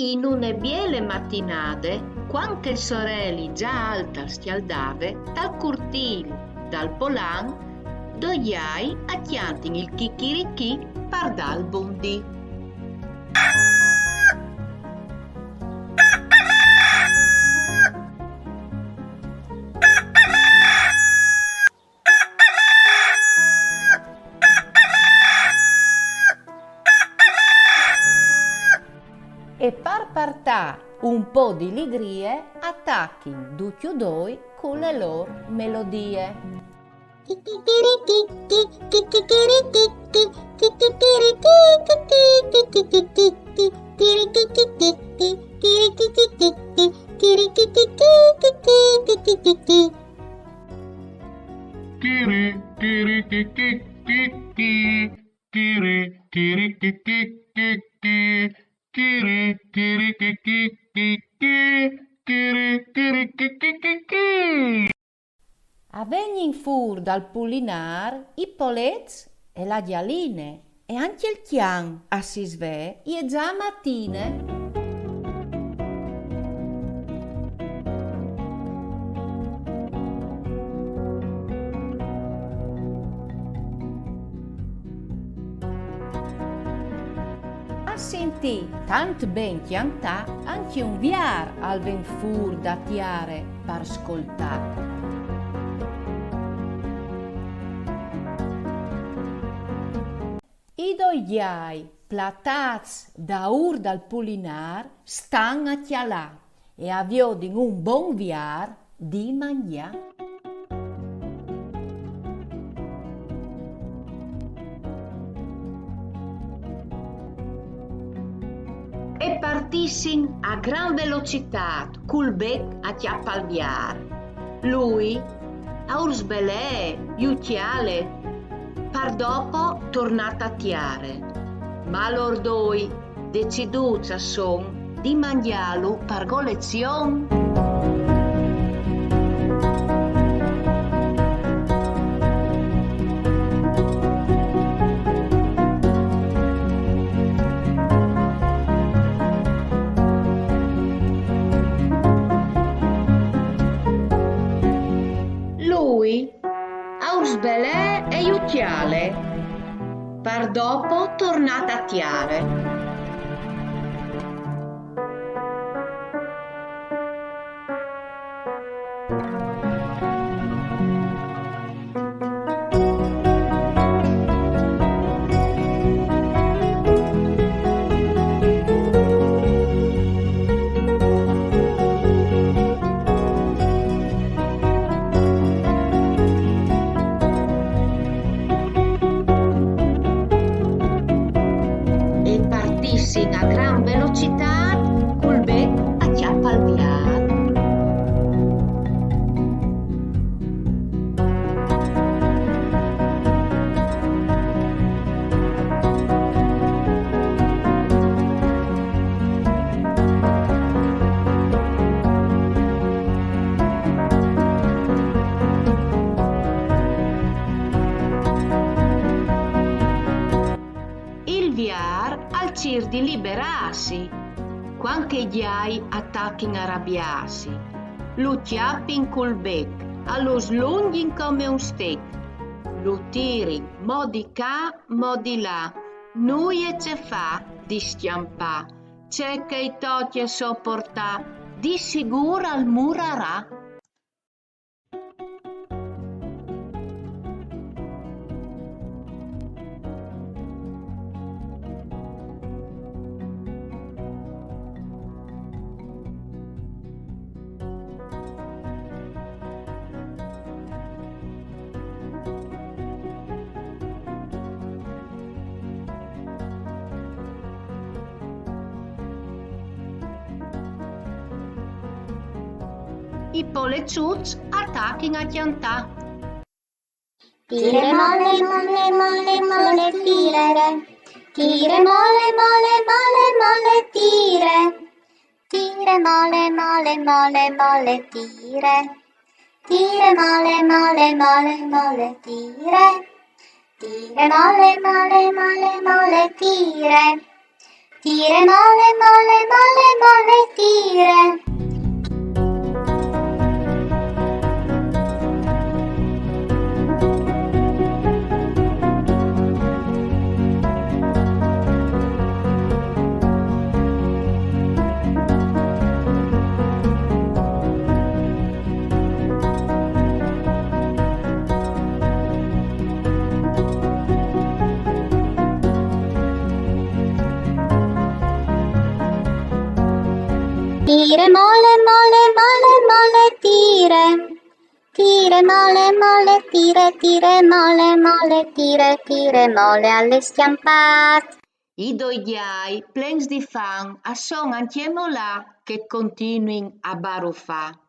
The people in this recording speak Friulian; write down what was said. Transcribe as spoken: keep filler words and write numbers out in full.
In une biele matinade, cuant che il soreli za alt al scjaldave, tal curtîl dal polan, doi gjai a cjantin il chichirichì par dâ il bundì. E par puartâ un pôc di ligrie a tachin ducj i doi cu la lôr melodie. Chiri, chiri, chi, chi, chi, chi. Chiri, chiri, chi, chi, chi, chi. Chiri, chiri, chi, chi, chi, chi. Chiri, chiri, chi, chi, chi, chi. A vegnin fûr dal pulinâr i polets e la gjaline, e ancje il cjan a si svee, e je za matine. A sintî tant ben cjantâ, ancje un viar al ven fûr da tiare par scoltâ. I doi gjai, platâts daûr dal pulinâr, stan a cjalâ e a viodin un bon viar di mangjâ. E partissin a gran velocitât cul bec a cjapâ il viar. Lui, a ur sbelee, ju cjale, par dopo tornâ ta tiare. Ma lôr doi decidûts a son di mangjâlu par golezion. Lui a ur sbelee e ju cjale, par dopo tornâ ta tiare. E partissin a gran velocitât cul bec a cjapâ il viar. Il viar al cîr di liberâsi, cuant che i gjai a tachin a rabiâsi. Lu cjapin cul bec, a lu slungjin come un stec. Lu tirin, mo di ca, mo di là. Nuie ce fâ di scjampâ. Ce che i tocje soportâ, di sigûr al murarà. I poleçuts a tachin a cjantâ. Tire mole, mole, mole, mole, tire. Tire mole, mole, mole, mole, tire. Tire mole, mole, mole, mole, tire. Tire mole, mole, mole, mole, tire. Tire mole, mole, mole, mole, tire. Tire mole, mole, mole, mole, tire. Tire mole, mole, mole, mole, tire. Tire mole, mole, tire, tire mole, mole, tire, tire mole, al è scjampât. I doi gjai, plens di fam, a son ancjemò là che a continuin a barufâ.